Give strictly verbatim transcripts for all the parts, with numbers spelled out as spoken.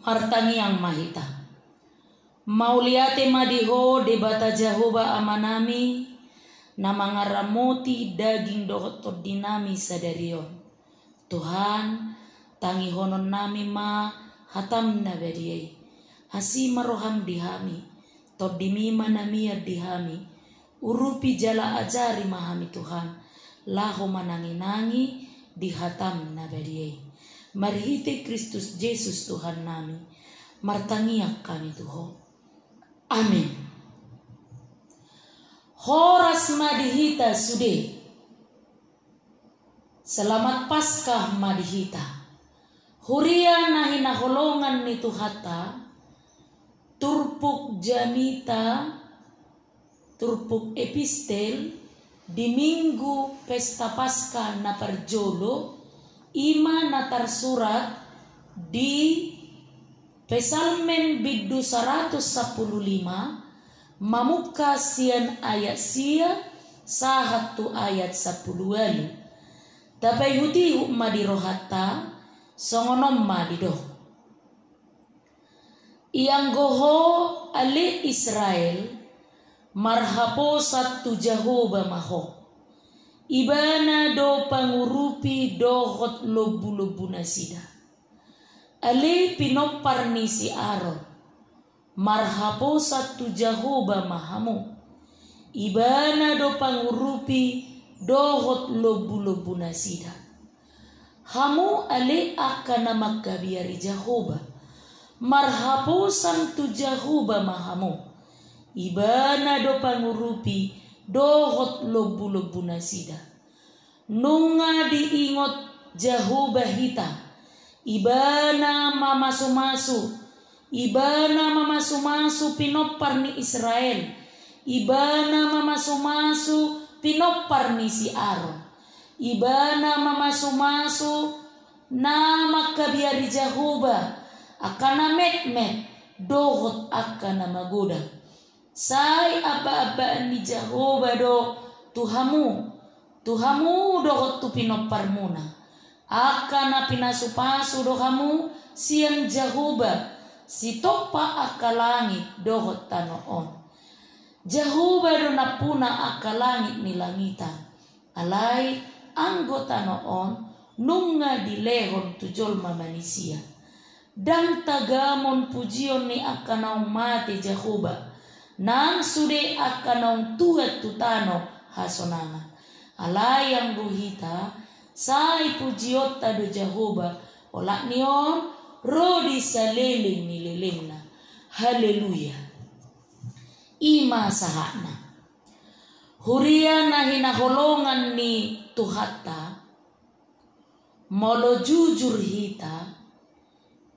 Martangiang ma hita. Mauliate ma di Ho Debata Jahowa Amanami, na mangaramoti daging dohot tondinami sadari on. Tuhan, tangihononnami ma hataM na badia i. Asi ma rohaM di hami, TondiMi ma na mian di hami. Urupi jala ajari ma hami Tuhan, laho manangi-nangi di hataM na badia i. Marhite Kristus Jesus Tuhannami, martangiang hami tu Ho. Amin. Horas ma di hita sude. Selamat Paskah ma di hita. Huria na hinaholongan ni Tuhanta, turpuk jamita, turpuk epistel di Minggu Pesta Paskah na parjolo, i ma na tarsurat di Psalmen bindu saratus sampulu lima, mamungka sian ayat sia sahat tu ayat sampulu ualu. Tapaihut-ihut ma di rohanta, songon on ma didok. Ianggo ho, ale Israel, marhaposan tu Jahowa ma ho. Ibana do pangurupi dohot lombu-lombu nasida. Ale pinompar ni si Aron, marhaposan tu Jahowa ma hamu. Ibana do pangurupi dohot lombu-lombu nasida. Hamu ale angka na mangkabiari Jahowa, marhaposan tu Jahowa ma hamu. Ibana do pangurupi dohot lombu-lombu nasida. Nunga diingot Jahowa hita, Ibana mamasu-masu, Ibana mamasu-masu pinompar ni Israel, Ibana mamasu-masu pinompar ni si Aron, Ibana mamasu-masu na mangkabiari Jahowa, angka na metmet dohot angka na magodang. Sai amba-ambaan ni Jahowa do tu hamu, tu hamu dohot tu pinomparmuna. Angka na pinasu-pasu do hamu sian Jahowa, sitompa angka langit dohot tano on. Jahowa do nampuna angka langit ni langitan. Alai anggo tano on nunga dilehon tu jolma manisia. Ndang tagamon pujion ni angka naung mate Jahowa, nang sude angka naung tuat tu tano hasonangan. Alai anggo hita, sai pujionta do Jahowa, olat ni on ro di saleleng ni lelengna. Haleluya. I ma sahatna. Huria na hinaholongan ni Tuhanta, molo jujur hita,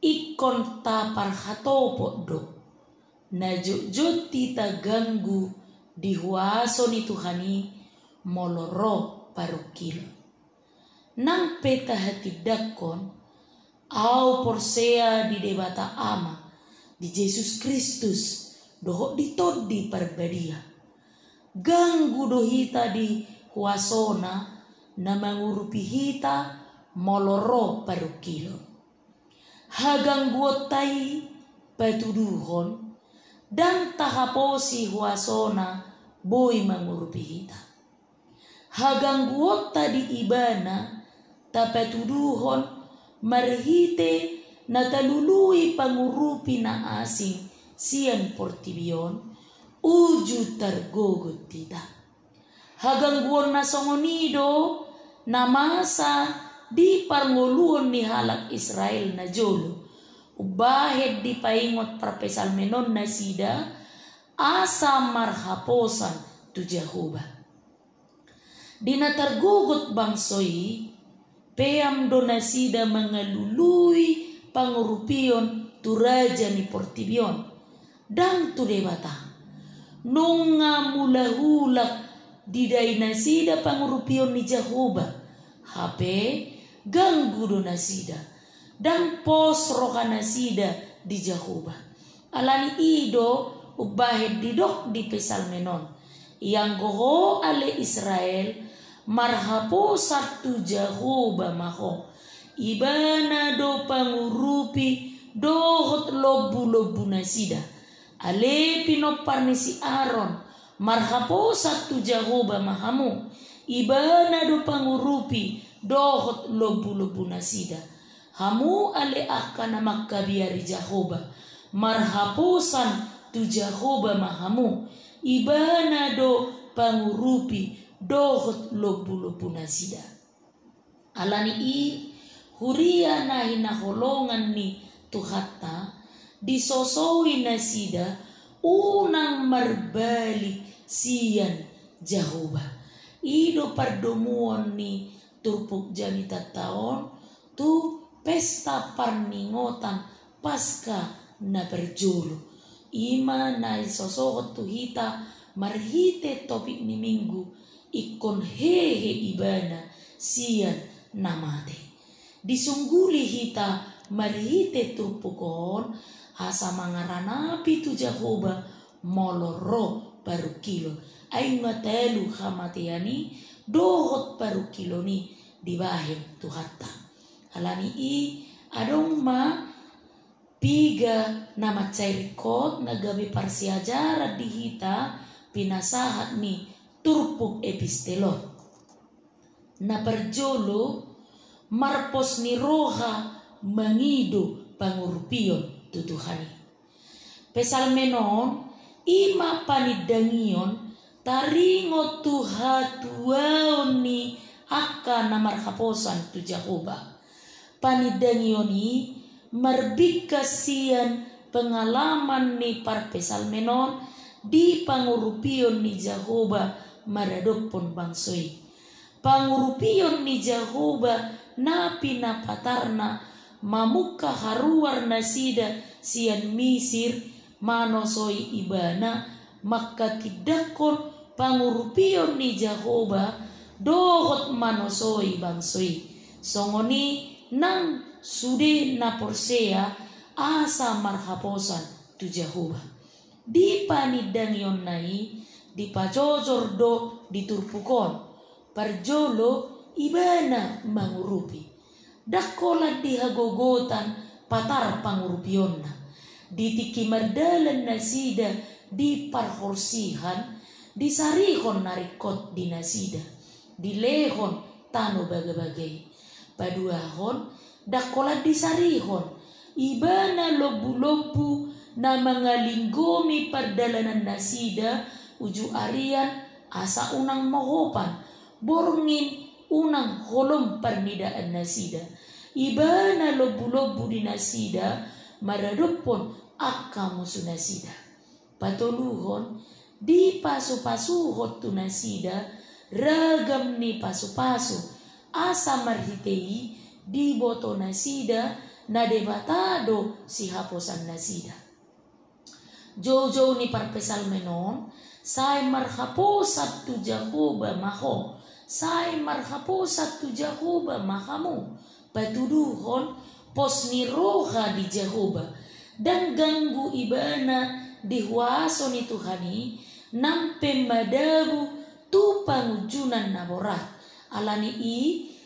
ingkon taparhatopot do, na jotjot hita ganggu di huaso ni Tuhan i molo ro parungkilon. Nang pe tahatindangkon, ahu porsea di Debata Ama, di Jesus Kristus, dohot di Tondi Parbadia. Ganggu do hita di huasona na mangurupi hita molo ro parungkilon. Hagangguonta i patuduhon, ndang tahaposi huasona boi mangurupi hita. Hagangguonta di Ibana tapatuduhon marhite na talului pangurupi na asing sian portibi on, uju targogot hita. Hagangguon na songon i do na masa di parngoluon ni halak Israel na jolo, umbahen dipaingot parpsalmen on nasida, asa marhaposan tu Jahowa. Di na targogot bangso i, peam do nasida mangalului pangurupion tu raja ni portibi on, ndang tu Debata. Nunga mulak-ulak didai nasida pangurupion ni Jahowa, hape ganggu do nasida, ndang pos roha nasida di Jahowa. Ala ni i do umbahen didok di Psalmen on, ianggo ho ale Israel, marhaposan tu Jahowa ma ho. Ibana do pangurupi dohot lombu-lombu nasida. Ale pinompar ni si Aron, marhaposan tu Jahowa ma hamu, ibana do pangurupi dohot lombu-lombu nasida. Hamu ale angka na mangkabiari Jahowa, marhaposan tu Jahowa ma hamu, ibana do pangurupi dohot lombu-lombu nasida. Ala ni i, huria na hinaholongan ni Tuhanta, disosoi nasida unang marbalik sian Jahowa. I do pardomuan ni turpuk jamitanta on tu pesta parningotan Paska na parjolo. I ma na disosohon tu hita marhite topik ni Minggu, ingkon hehe ibana sian na mate. Disungguli hita marhite turpuk on, asa mangaranapi tu Jahowa molo ro parungkilon. Ai nunga talu hamatean i dohot parungkilon i dibahen Tuhanta. Ala ni i, adong ma piga na mansai ringkot na gabe parsiajaran di hita pinasahat ni turpuk epistel on. Na parjolo, marpos ni roha mangido pangurupion tu Tuhan i. Psalmen on, i ma panindangion taringot tu hatuaon ni angka na marhaposan tu Jahowa. Panindangion i marbingkas sian pengalaman ni parpsalmen on di pangurupion ni Jahowa maradophon bangso i. Pangurupion ni Jahowa na pinapatarna mamungka haruar nasida sian Misir, manosoi ibana, mangkatindangkon pangurupion ni Jahowa dohot manosoi bangso i. Songon i nang sude na porsea asa marhaposan tu Jahowa. Di panindangionna i dipajojor do di turpuk on. Parjolo, ibana mangurupi. Ndang holan di hagogotan patar pangurupionna. Di tingki mardalan nasida di parhorsihan, disarihon na ringkot di nasida, dilehon tano bagabaga i. Paduahon, ndang holan disarihon ibana lombu-lombu na mangalinggomi pardalanan nasida uju arian, asa unang mohopan, borngin unang holom parnidaan nasida. Ibana lombu-lombu di nasida maradophon angka musu nasida. Patoluhon, dipasupasuhon tu nasida ragam ni pasupasu, asa marhite i diboto nasida na Debata do sihaposan nasida. Joujou ni parpsalmen on, sai marhaposan tu Jahowa ma ho, sai marhaposan tu Jahowa ma hamu, patuduhon pos ni roha di Jahowa. Ndang ganggu ibana di huaso ni Tuhan i, nang pe madabu tu pangunjunan na borat. Ala ni i,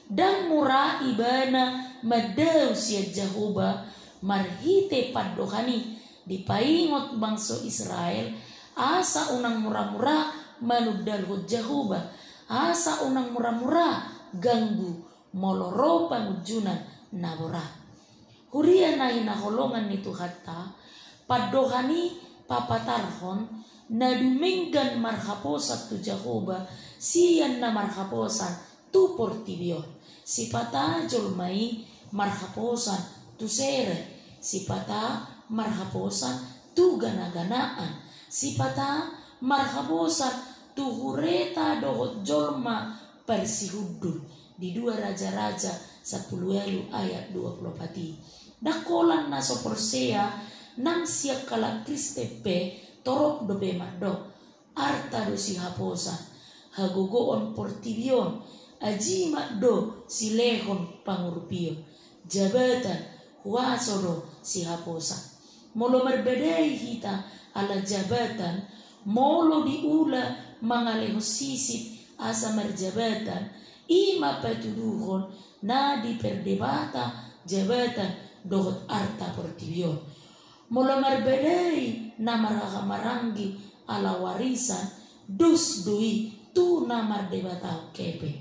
ndang mura ibana mandao sian Jahowa. Marhite pandohan i dipaingot bangso Israel, asa unang mura-mura manundalhon Jahowa, asa unang mura-mura ganggu molo ro pangunjunan na borat. Huria na hinaholongan ni Tuhanta, pandohan i papatarhon na dumenggan marhaposan tu Jahowa sian na marhaposan tu portibi on. Sipata jolma i marhaposan tu sere, sipata marhaposan tu gana-ganaan, sipata marhaposan tu hureta dohot jolma parsihundul, di dua Raja-raja sampulu ualu ayat dua pulu opat i. Ndang holan na so porsea nang sian halak Kristen pe torop dope mandok, arta do sihaposan, hagogoon portibi on, ajimat do silehon pangurupion, jabatan, huaso do sihaposan. Molo marbadai hita ala jabatan, molo diula mangalehon sisip asa marjabatan, i ma patuduhon na diperdebata jabatan dohot arta portibi on. Molo marbadai na marhahamaranggi ala warisan, dos do i tu na mardebatahon hepeng.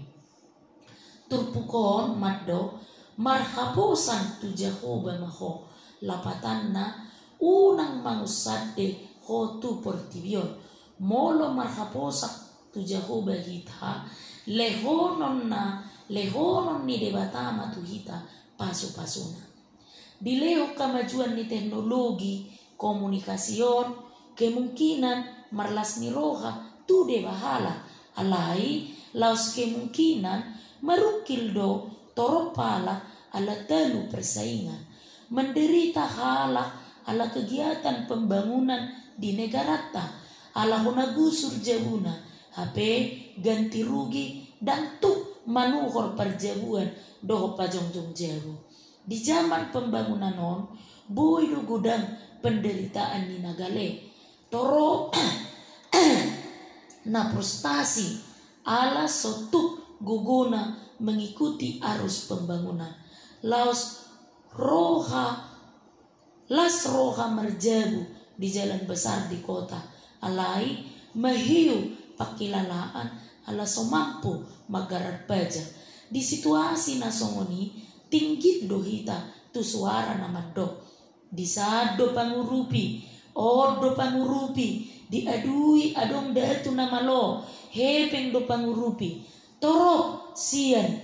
Turpuk on mandok, marhaposan tu Jahowa ma ho, lapatanna unang mangunsande ho tu portibi on. Molo marhaposan tu Jahowa hita, lehonon na, lehonon ni Debata ma tu hita pasupasuna. Dilehon kemajuan ni teknologi komunikasi on, kemungkinan marlas ni roha tu deba halak, alai laos kemungkinan marungkil do torop halak ala talu persaingan. Menderita halak ala kegiatan pembangunan di negaranta, ala hona gusur jabuna, hape ganti rugi ndang tuk manuhor parjabuan dohot pajongjong jabu. Di zaman pembangunan on, boi do godang penderitaan ni na gale. Torop na frustasi ala so tuk gogona mengikuti arus pembangunan. Laos roha, las roha marjabu di jalan besar di kota, alai mahiu pangkilalaan ala so mampu manggarar pajak. Di situasi na songon i, tinggil do hita tu suara na mandok, disa do pangurupi, on do pangurupi, diadui adong datu na malo, hepeng do pangurupi. Torop sian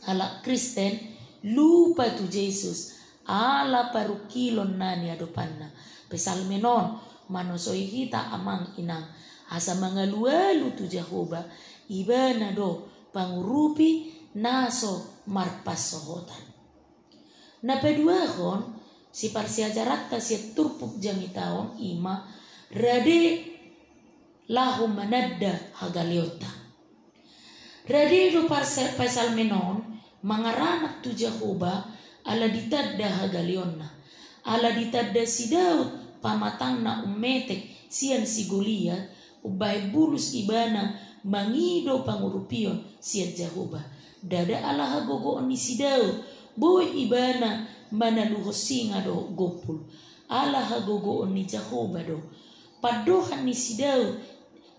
halak Kristen lupa tu Jesus ala parungkilon na niadopanna. Psalmen on manosoi hita, amang inang, asa mangalualu tu Jahowa, Ibana do pangurupi na so marpansohotan. Na paduahon siparsiajaranta sian turpuk jamita on i ma rade laho mananda hagaleonta. Rade do parse-, psalmen on mangaranak tu Jahowa ala ditanda hagaleonna. Ala ditanda si Daud pamatangna ummetek sian si Goliat, umbahen bulus ibana mangido pangurupion sian Jahowa. Ndada ala hagogoon ni si Daud, boi ibana manaluhon singa dohot gompul. Ala hagogoon ni Jahowa do. Pandohan ni si Daud,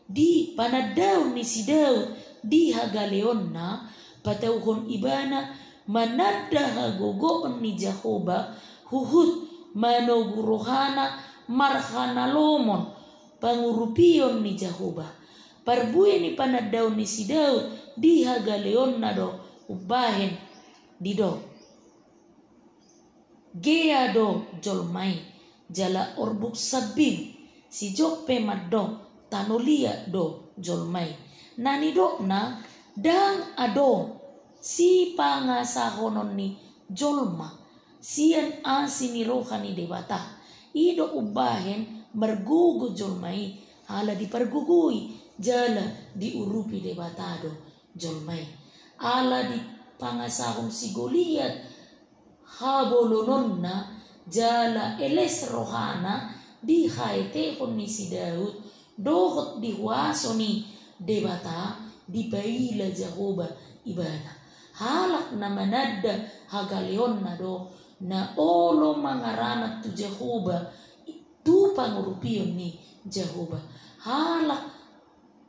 di panandaon ni si Daud di hagaleonna, patauhon ibana mananda hagogoon ni Jahowa, huhut manogu rohana marhanalomon pangurupion ni Jahowa. Parbue ni panandaon ni si Daud di hagaleonna do umbahen didok, gea do jolma i, jala orbuk sambing. Si Job pe mandok, tano liat do jolma i. Na nidokna, ndang adong sipangasahonon ni jolma sian asi ni roha ni Debata. I do umbahen margogo jolma i, ala dipargogoi jala diurupi Debata do jolma i. Ala dipangasahon si Goliat habolononna, jala eles rohana di haetehon ni si Daud dohot di huaso ni Debata, dipaila Jahowa ibana. Halak na mananda hagaleonna do na olo mangaranak tu Jahowa, tu pangurupion ni Jahowa. Halak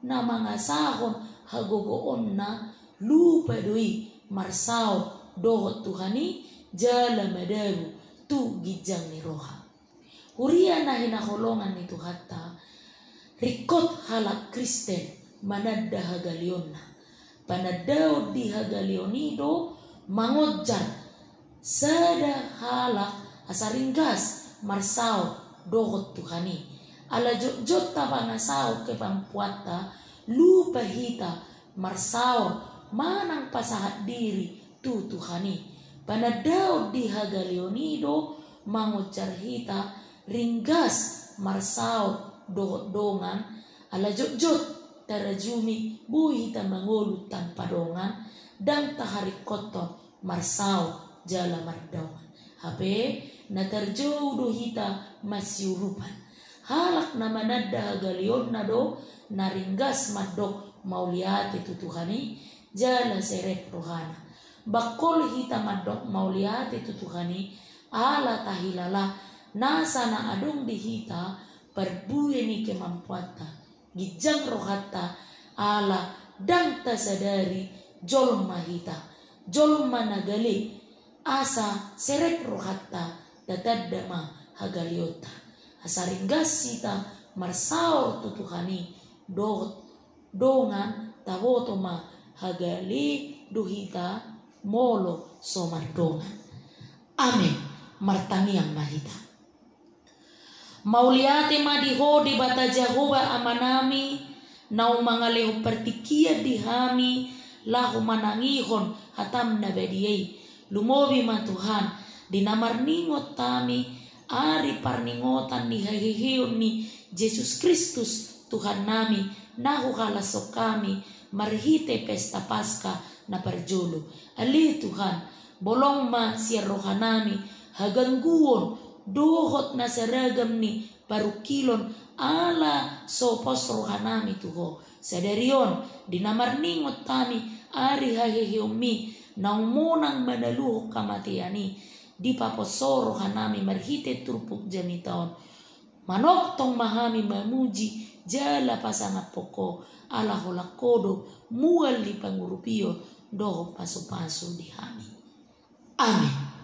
na mangasahon hagogoonna lupa do i marsaor dohot Tuhan i jala madabu tu ginjang ni roha. Huria na hinaholongan ni Tuhanta, ringkot halak Kristen mananda hagaleonna. Panandaon di hagaleon i do mangonjar sada halak asa ringgas marsaor dohot Tuhan i. Ala jotjot tapangasahon kemampuanta, lupa hita marsaor manang pasahat diri tu Tuhan i. Panandaon di hagaleon i do mangonjar hita ringgas marsaor dohot dongan, ala jotjot tarajumi boi hita mangolu tanpa dongan, ndang taharingkothon marsaor jala mardongan. Hape na tarjou do hita masiurupan. Halak na mananda hagaleonna do na ringgas mandok mauliate tu Tuhan i, jala serep rohana. Bangkol hita mandok mauliate tu Tuhan i, Ala tahilala nasa na adong di hita parbue ni kemampuanta, ginjang rohanta, ala ndang tasadari jolma hita, jolma na gale, asa serep rohanta, tatanda ma hagaleonta. Asa ringgas hita marsaor tu Tuhan i, dohot dongan taboto ma hagale do hita molo so mardongan. Amen. Martangiang ma hita. Mauliate ma di Ho Debata Jahowa Amanami, naung mangalehon partingkian di hami laho manangihon hataM na badia i. Lumobi ma Tuhan, di na marningot hami ari parningotan ni haheheon ni Jesus Kristus Tuhannami, na huhalashon hami marhite pesta Paska na parjolo. Ale Tuhan, bolong ma sian rohanami hagangguon dohot na saragam ni parungkilon ala so pos rohanami tu Ho. Sadari on, di na marningot hami ari haheheonMi naung monang manaluhon hamatean i, dipapos Ho rohanami marhite turpuk jamita on. Manongtong ma hami mamuji jala pasangaphon Ho, ala holan Ho do mual ni pangurupion dohot pasupasu di hami. Amen.